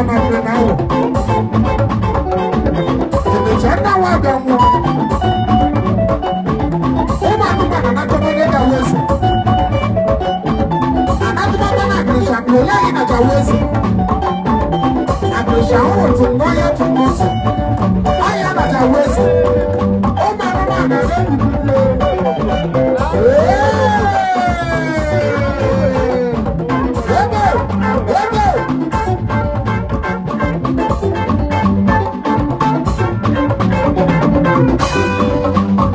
na nne na awọ. Emecha nna nwa abịa nwụọ. Ụmụ anụmanụ anachọba onye ga-awụ eze. Anatụbakwa na akịrịsha na ole anyị nacha awụ eze. Akịrịsha ahụ tụ n'ọhịa tụ n'ụzọ. Anyị anacha awụ eze. Ụmụ anụmanụ na-ebibilie. Ebe! Ebe!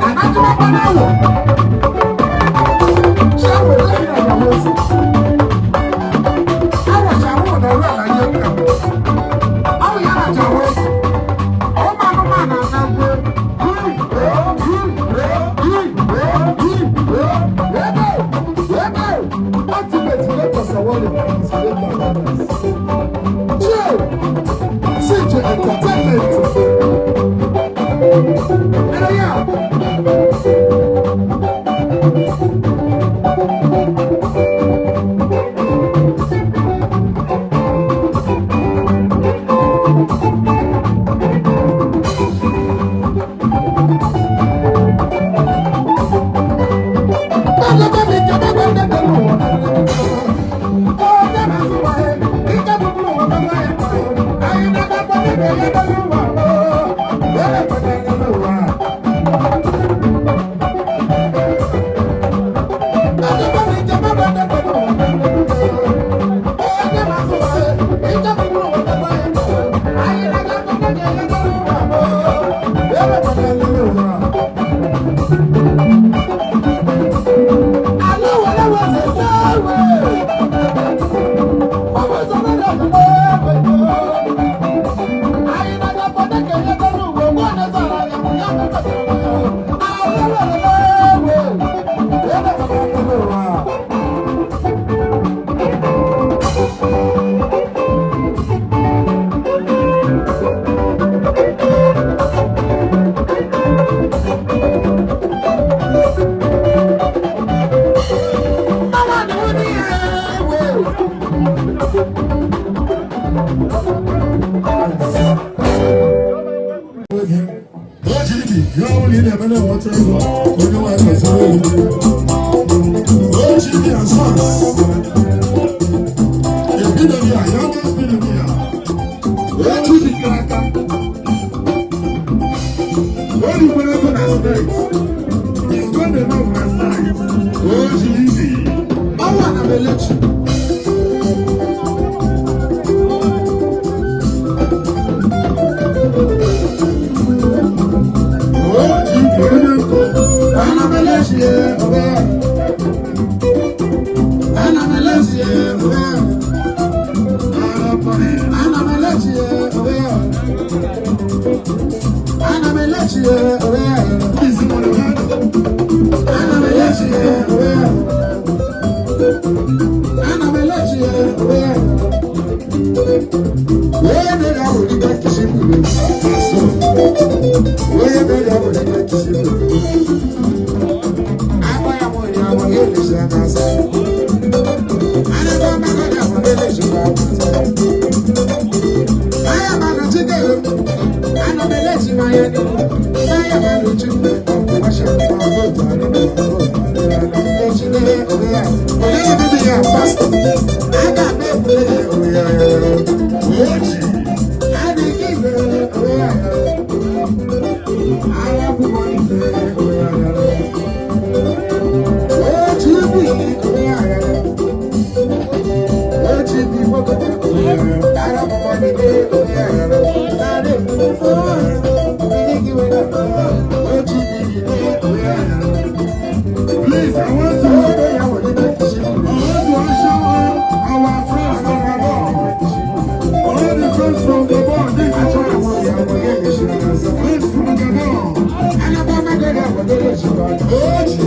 Anatụbakwa na awọ. Ṣé àwọn eléyìí àyàwó eze? Awọ ṣe àwọn ọ̀dọ́rú àlàyé nǹkan. Awọ ya na jàwó eze. Ụmụ anụmanụ anagwe. Ebe! Ebe! Ultimate Lagos Award is Lagos. Chill! CJ Entertainment. Ere ya! OGB, ihe ọbụla ị na-eme na-enweta ego, onye nwe gọziri ego. OGB and Sons, a billionaire, youngest billionaire. OGB kara aka. O rikwere ego na cement. He's got enough na site. OGB. Ọnwa na Belechi. OGB onye nkụ. Ana Belechi obe. Ana Belechi obe. Ana Belechi obe. Ana Belechi obe. Ana Belechi obe. Ana Belechi obe. Onye mere ahụ dịka kisi buru. Onye mere ahụ dịka kisi buru. Agba ya mụ ya mụ ya elesi aka asa. Ana m amaghị ya mụ elesi aka asa. Aya ma na chike. Ana m elesi ma ya ni. Aya ma na chike. Ọsha ma go to ana m go. Elesi ne obe ya. Onye na bibi ya pastor. Aga m ebule obe ya. OG. Adị kize obe ya. Aya bụ ife obe ya. OGB obe ya. OGB nwoke obe ya. Ara bụ nile obe ya. Ara obe ya. OGB obe ya. Please, I want to usher our friends from Gabon. All the friends from Gabon, this is choice. Friends from Gabon. OG.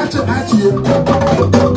Achị achị.